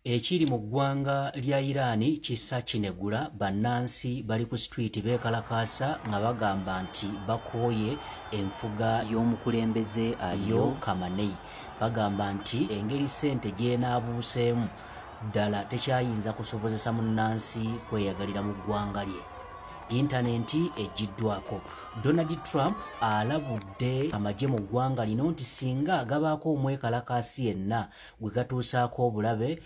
Ekiri mu ggwanga lya Iran kissa kinegula. Bannansi bali ku street beekalakaasa nga bagamba nti bakooye enfuga y'omukulembeze aliyo Khamenei. Bagamba nti engeri ssente gy'enaabuuseemu ddala tekyayinza kusobozesa munnansi kweyagalira mu ggwanga lye. Intanenti eggiddwako. Donald Trump alabudde amagye mu ggwanga lino nti singa gabaako omwekalakaasi yenna gwe gatuusaako obulabe,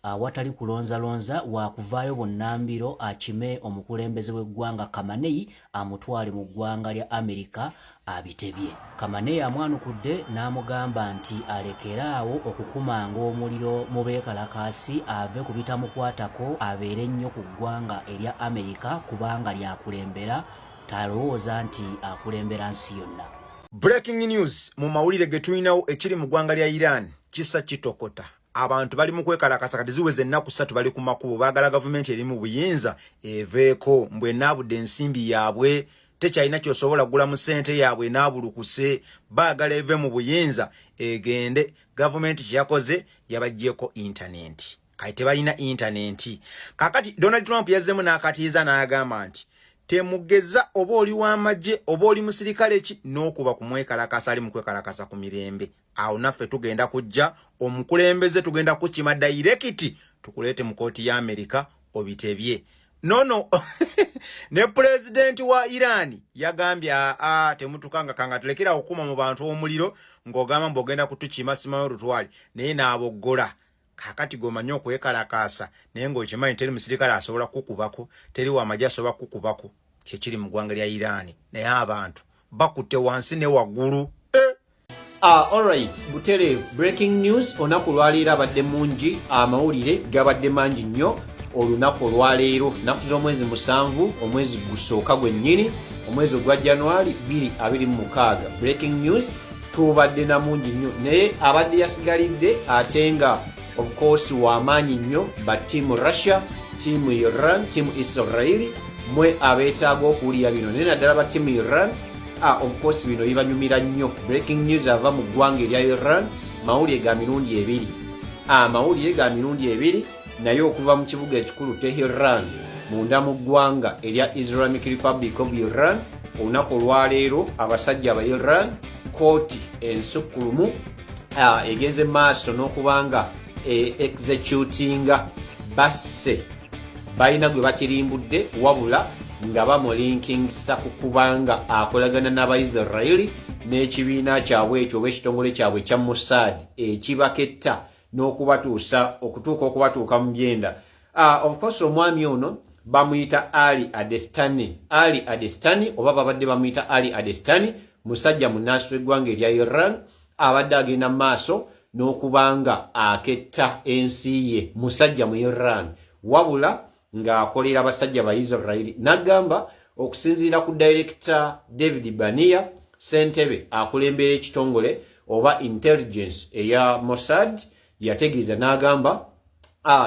awatali kulonzalonza waakuvaayo bunnambiro akime omukulembeze w'eggwanga Khamenei amutwale mu ggwanga lya Amerika abitebye. Khamenei amwanukudde n'amugamba nti alekeraawo okukumanga omuliro mu beekalakaasi, ave ku bitamukwatako, abeere nnyo ku ggwanga erya Amerika kubanga lyakulembera, talowooza nti akulembera nsi yonna. Breaking news mu mawulire ge tulinawo: ekiri mu ggwanga lya Iran kisa kitokota. Abantu bali mu kwekalakasa kati ziweze ennaku 3 bali ku makubo, baagala gavumenti eri mu buyinza eveeko, mbwe enaabudde ensimbi yaabwe, tekyalina kyosobola kugula mu ssente yaabwe, enaabulukuse. Baagala eve mu buyinza egende. Gavumenti kyeyakoze, yabaggyeko intanenti, kati tebalina intanenti. Kakati Donald Trump yazzemu n'akatiiza n'agamba nti temugeza, oba oli w'amagye oba oli musirikale ki, n'okuba ku mwekalakasa ali mu kwekalakasa ku mirembe, awo naffe tugenda kujja omukulembeze, tugenda kukima direct tukuleete mu kooti ya Amerika obitebye. Nono ne pulezidenti wa Iran yagambye, aa, temutukanga kanga, tulekera okukuma mu bantu omuliro ng'ogamba mbu ogenda kutukima, simanyi olutwale naye n'aboggola. Kakati gomanyi okwekalakaasa naye ng'okimanyi teri musirikale asobola kukubako, teri wamagye asobola kukubako. Kyekiri mu ggwanga lya Iran, naye abantu bakutte wansi ne waggulu, eh! Alright, butereevu breaking news. Olunaku olwaleero abadde mungi, amawulire gabadde mangi nnyo olunaku olwaleero, nnaku z'omwezi 7, omwezi gusooka gwennyini, omwezi ogwa January 2026. Breaking news tubadde na mungi nnyo, naye abadde yasigalidde ate nga of course w'amaanyi nnyo, ba team Russia, team Iran, team Israeli, mwe abeetaaga okuwulira bino, naye naddala ba team Iran. Of course bino bibanyumira nnyo. Breaking news ava mu ggwanga erya Iran, mawulire ga mirundi ebiri, amawulire ga mirundi ebiri, naye okuva mu kibuga ekikulu Teheran, munda mu ggwanga erya Islamic Republic of Iran. Olunaku olwaleero abasajja aba Iran, kooti ensukkulumu egenze maaso n'okubanga executinga, basse balina gwe batirimbudde, wabula nga bamulinkingisa ku kubanga akolagana n'Abaisirairi n'ekibiina kyabwe ekyo oba ekitongole kyabwe ekya Mossad ekibaketta n'okubatuusa okutuuka okubatuuka mu byenda. Of course omwami ono bamuyita Ali Adestani, Ali Adestani, oba babadde bamuyita Ali Adestani, musajja munnansi w'eggwanga erya Iran, abadde agenda mu maaso n'okubanga aketta ensi ye. Musajja mu Iran, wabula ng'akolera abasajja ba Israeli. N'agamba okusinziira ku director David Bania, ssentebe akulembera ekitongole oba intelligence eya Mossad, yategeeza n'agamba,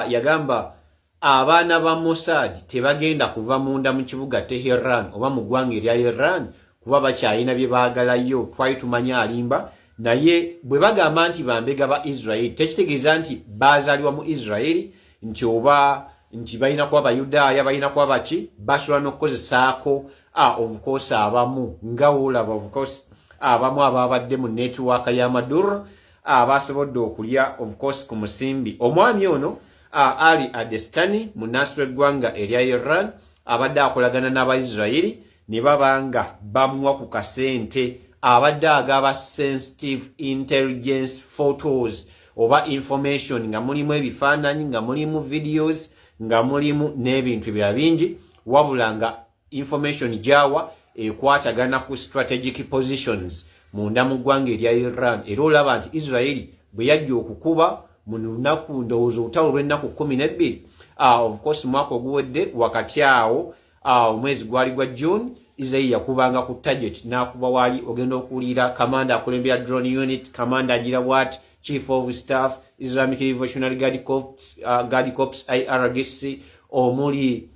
yagamba abaana ba Mossad tebagenda kuva munda mu kibuga Teheran oba mu ggwanga erya Iran kuba bakyalina bye baagalayo. Twali tumanye alimba, naye bwe bagamba nti bambega ba Israeli, tekitegeeza nti bazaalibwa mu Israeli, nti oba nti balina kuba Bayudaaya, balina kuba baki. Basobola n'okukozesaako, of course abamu nga woolaba, of course abamu ababadde mu network ya Maduro abasobodde okulya of course ku musimbi. Omwami ono Ali Adestani, munnansi w'eggwanga erya Iran, abadde akolagana n'Abaisirairi ne baba nga bamuwa ku kasente, abadde agaba sensitive intelligence photos oba information, nga mulimu ebifaananyi, nga mulimu videos, nga mulimu n'ebintu ebirala bingi, wabula nga information gyawa ekwatagana ku strategic positions munda mu ggwanga erya Iran. Era olaba nti Israeli bwe yajja okukuba mu lunaku, ndowooza olutalo lw'ennaku 12, of course mwaka oguwedde wakati awo, omwezi gwali gwa June, Israeli yakubanga ku target, n'akuba waali ogenda okuwulira kamanda akulembera drone unit, kamanda agira bwati, chief of staff Islamic Revolutionary Guard Corps, Guard Corps IRGC, omuli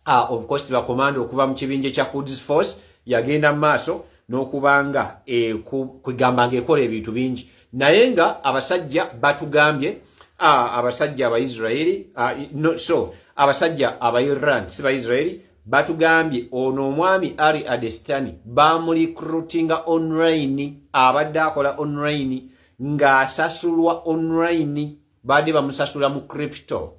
of course bakomanda okuva mu kibinja kya Quds Force. Yagenda mu maaso n'okubanga kwegamba ng'ekola ebintu bingi, naye nga abasajja batugambye Abasajja Abaisiraeri, no, so abasajja Abairan, si Baisiraeri, batugambye ono omwami Ali Adestani bamurecruitinga online. Abadde akola online ng'asasulwa online, badde bamusasula mu crypto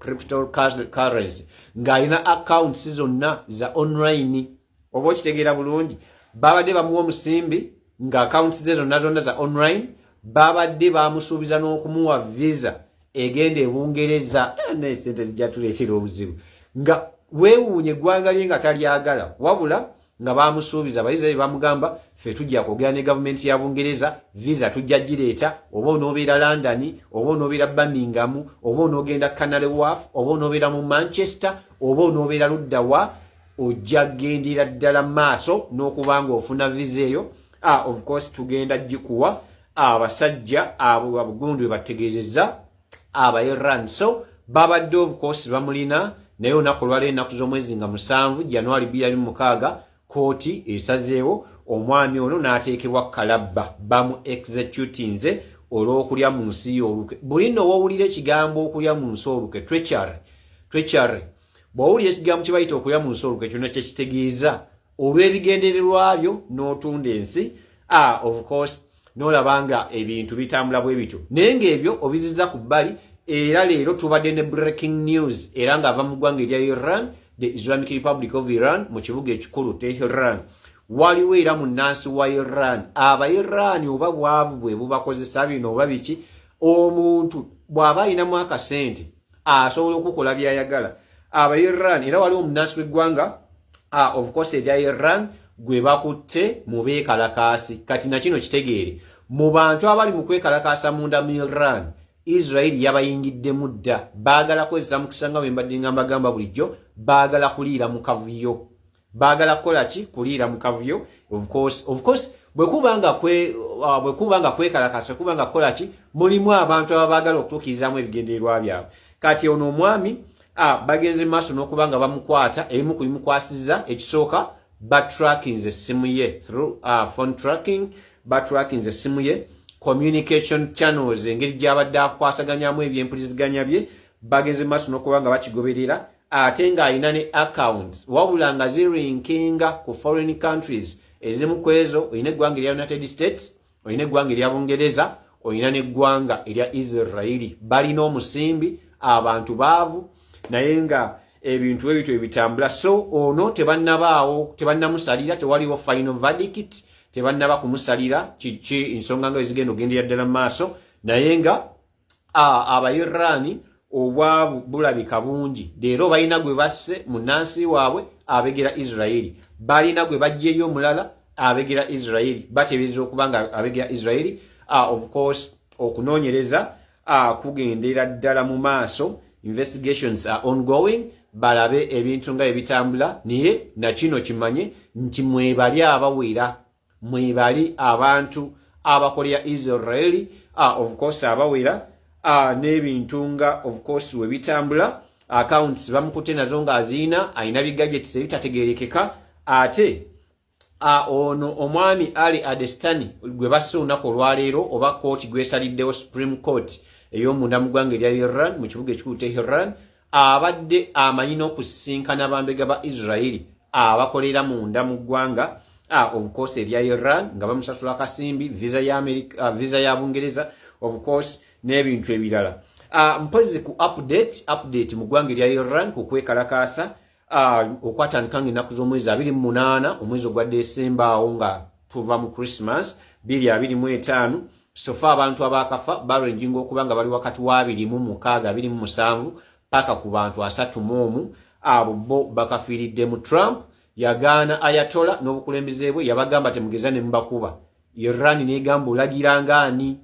currency, ng'alina accounts zonna za online. Oba okitegeera bulungi, babadde bamuwa omusimbi nga accounts ze zonna zonna za online. Babadde bamusuubiza n'okumuwa visa egenda ebungereza. Naye sente zijja tuleetera obuzibu, nga weewuunye eggwanga lye nga talyagala, wabula nga bamusuubiza. Abaisiraeri bamugamba, "Ffe tujja kwogera ne gavumenti ya Bungereza, visa tujja gireeta, oba onoobeera London, oba onoobeera Birmingham, oba onoogenda Canary Wharf, oba onoobeera mu Manchester, oba onoobeera luddawa, ojja gendera ddala maaso n'okuba nga ofuna visa eyo. Of course tugenda gikuwa." Abasajja abo abugundu we bategeezezza Abairan. So babadde of course bamulina, naye olunaku olwaleero, ennaku z'omwezi nga 7 January 26, kooti esazeewo omwami ono n'ateekebwa kalabba. Bamu executinze olw'okulya mu nsi y'olukwe. Buli nno woowulira ekigambo okulya mu nsi olukwe, treachery, bw'owulira ekigambo kye bayita okulya mu nsi olukwe, kyonna kyekitegeeza olw'ebigendererwa byo n'otunda ensi. Of course n'olaba nga ebintu bitambula bwe bityo, naye ng'ebyo obiziza ku bbali. Era leero tubadde ne breaking news, era ng'ava mu ggwanga erya Iran, the Islamic Republic of Iran, mu kibuga ekikulu Teheran. Waliwo era munnansi wa Iran. Abairaani oba bwavu bwe bubakozesa bino oba biki, omuntu bw'aba ayinamu akasente asobola okukola byayagala. Abairaani era waliwo omunnansi w'eggwanga, of course erya Iran, gwe bakutte mu beekalakaasi. Kati nakino kitegeere, mu bantu abali mu kwekalakaasa munda mu Iran, Israeli yabayingiddemu dda. Baagala kukozesa mukisa, nga bwe mbadde nga mbagamba bulijjo, baagala kuliira mu kavuyo. Baagala kukola ki? Kuliira mu kavuyo. Of course bwe kuba nga kwekalakasa, kuba nga kukola ki, mulimu abantu ababaagala okutuukirizaamu ebigendererwa byabwe. Kati ono omwami bagenze maaso n'okuba nga bamukwata. Ebimu ku bimukwasiza, ekisooka, batrackinze essimu ye through phone tracking. Batrackinze essimu ye, communication channels, engeri gy'abadde akwasaganyamu ebyempuliziganya bye, bagenze maaso n'okuba nga bakigoberera. Ate ng'alina ne accounts, wabula nga zirinkinga ku foreign countries. Ezimu ku ezo, olina eggwanga erya United States, olina eggwanga erya Bungereza, olina n'eggwanga erya Israeli. Balina omusimbi, abantu baavu, naye nga ebintu ebityo ebitambula. So ono tebannabaawo, tebannamusalira, tewaliwo final verdict, tebannaba kumusalira kiki, ensonga nga ezigenda ogendera ddala mu maaso. Naye nga Abairaani obwavu bulabika bungi. Leero balina gwe basse, munnansi waabwe abegera Israeri. Balina gwe bajjeyo omulala abegera Israeri, bateebereza okuba nga abegera Israeri. Of course okunoonyereza kugendera ddala mu maaso, investigations are ongoing, balabe ebintu nga ebitambula. Naye nakino kimanye nti mwebali abawera, mwebali abantu abakolera Israeli, of course abawera, n'ebintu nga of course we bitambula. Accounts bamukutte nazo ng'aziina, alina bigadgets ebitategerekeka. Ate ono omwami Ali Adestani gwe basse olunaku olwaleero, oba kooti gwesaliddewo, Supreme Court ey'omunda mu ggwanga erya Iran, mu kibuga ekikulu Teheran, abadde amanyi n'okusisinkana bambega ba Israeli abakolera munda mu ggwanga, of course erya Iran, nga bamusasula akasimbi, visa ya America, visa ya Bungereza, of course n'ebintu ebirala. Mpozi ku update mu ggwanga erya Iran ku kwekalakaasa okwatandika nga ennaku z'omwezi 28 omwezi ogwa Desemba, awo nga tuva mu Christmas 2025. So far abantu abakafa barenjinga okuba nga bali wakati wa 26, 27 paka ku bantu 31. Abo bo bakafiiridde mu. Trump yagaana Ayatola n'obukulembeze bwe, yabagamba temugeza ne mubakuba. Iran negamba, "Olagiranga ani?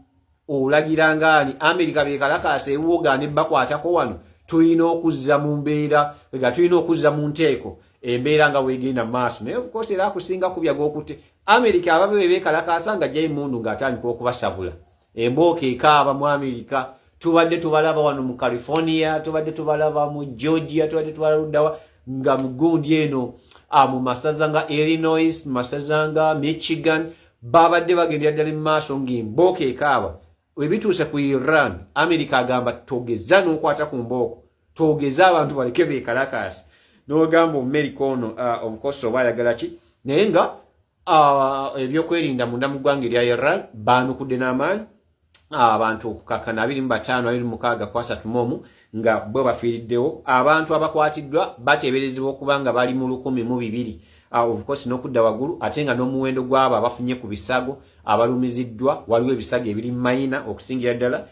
Olagiranga ani? Amerika bekalakaasa ewuwogaana ebbakwatako wano. Tulina okuzza mu mbeera ega, tulina okuzza mu nteeko embeera nga bwegenda mu maaso." Naye of course era akusinga kubya gokutte Amerika. Ababe bwe beekalakaasa nga jjayo emundu ng'atandika okubasabula, embooka ekaaba mu Amerika. Tubadde tubalaba wano mu California, tubadde tubalaba mu Georgia, tubadde tubalaba luddawa nga mu gundi eno, mu masaza nga Illinois, mu masaza nga Michigan, babadde bagendera ddala mu maaso ng'embooka ekaaba. Webituuse ku Iran, America agamba togeza n'okwata ku mbooko, togeza abantu baleke bekalakaasi. N'ogamba Omumerika ono, of course, oba ayagala ki? Naye nga ebyokwerinda munda mu ggwanga erya Iran baanukudde n'amaanyi abantu okukakkana 25 26 ku 31 nga bwe bafiiriddewo. Abantu abakwatiddwa bateeberezebwa okuba nga bali mu 1200, of course, n'okudda waggulu, ate nga n'omuwendo gw'abo abafunye ku bisago abalumiziddwa, waliwo ebisago ebiri mayina okusingira ddala,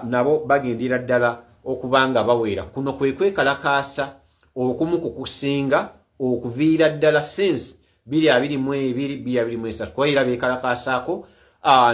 nabo bagendera ddala okuba nga baweera. Kuno kwe kwekalakaasa okumu ku kusinga okuviira ddala since 2022, 2023, kuba era beekalakaasaako,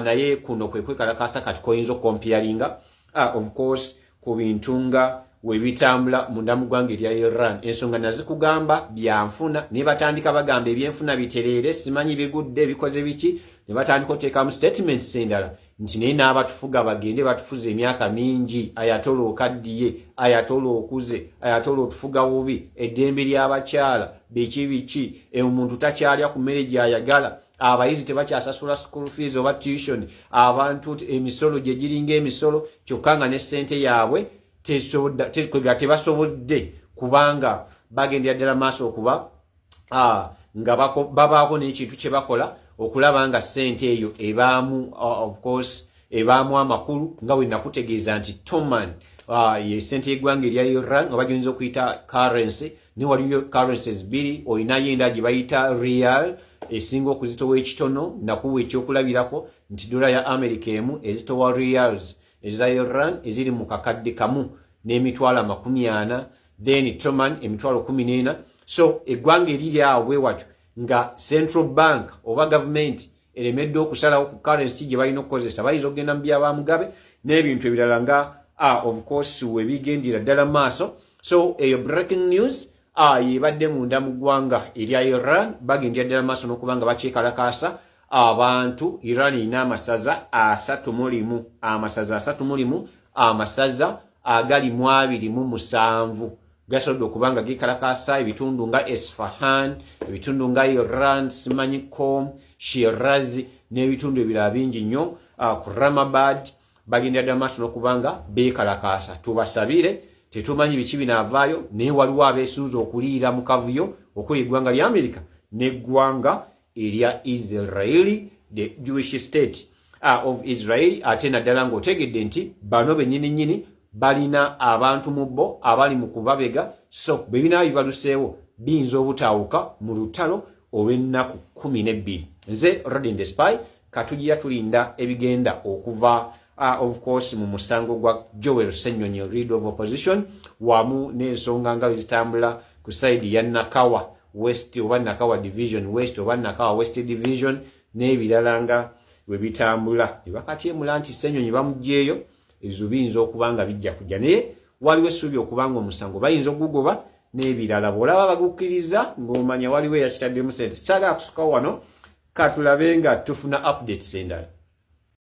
naye kuno kwe kwekalakaasa kati koyinza okucomparinga, of course, ku bintu nga webitambula munda mu ggwanga erya Iran. Ensonga nazikugamba, byanfuna, naye batandika bagamba ebyenfuna bitereere, simanyi bigudde, bikoze biki, ne batandika oteekamu statements endala nti naye n'abatufuga bagende, batufuza emyaka mingi, ayatola okaddiye, ayatola okuze, ayatola otufuga bubi, eddembe ly'abakyala biki biki, omuntu takyalya ku mmere gy'ayagala, abayizi tebakyasasula school fees oba tuition, abantu emisolo gye giringa emisolo, kyokka nga ne ssente yaabwe tebasobodde kubanga bagendera ddala maaso okuba nga babaako n'ekintu kye bakola okulaba nga ssente eyo ebaamu, of course, ebaamu amakulu. Nga bwe nakutegeeza nti toman ye ssente y'eggwanga erya Iran, oba gyoyinza okuyita currency, ne waliyo currencies bbiri. Olinayo endala gye bayita real, esinga okuzitowa ekitono. Nakuwa ekyokulabirako nti dola ya America emu ezitowa reals eza Iran eziri mu 1,400,000, then toman 14,000. So eggwanga eriri awo bwe watyo nga central bank oba gavumenti eremeddwa okusalawo ku currency gye balina okukozesa, bayinza okugenda mu byabamugabe n'ebintu ebirala nga, of course, webigendera ddala maaso. So eyo breaking news yebadde munda mu ggwanga erya Iran. Bagendera ddala maaso n'okuba nga bakyekalakaasa abantu. Iran erina amasaza 31, amasaza 31, amasaza agali mu 27 gasobodde okuba nga gekalakasa, ebitundu nga Esfahan, ebitundu nga Iran simanyi Qom, Shirazi n'ebitundu ebirala bingi nnyo, Khorramabad. Bagenda ddala maaso n'okuba nga beekalakaasa. Tubasabire, tetumanyi biki binaavaayo, naye waliwo abeesunza okuliira mu kavuyo okuli eggwanga lya Amerika n'eggwanga erya Israeli, the Jewish State of Israel. Ate naddala ng'otegedde nti bano bennyini nnyini balina abantu mu bo abali mu kubabega, so bwe binaaba bibaluseewo biyinza obutaawuka mu lutalo olw'ennaku 12. Nze Rodin the Spy. Katugira tulinda ebigenda okuva, of course, mu musango gwa Joel Ssenyonyi, leader of opposition, wamu n'ensonga nga zitambula ku side ya Nakawa West oba Nakawa Division West oba Nakawa West Division n'ebirala nga bwe bitambula. Ne bakatyemula nti Ssenyonyi bamuggyeeyo, ebizibu biyinza okuba nga bijja kujja, naye waliwo essuubi okuba nga omusango bayinza okugugoba n'ebirala. Bw'olaba bagukkiriza, ng'omanya waliwo eyakitaddemu sente. Saagala kusukawo wano, katulabe nga tufuna updates endala.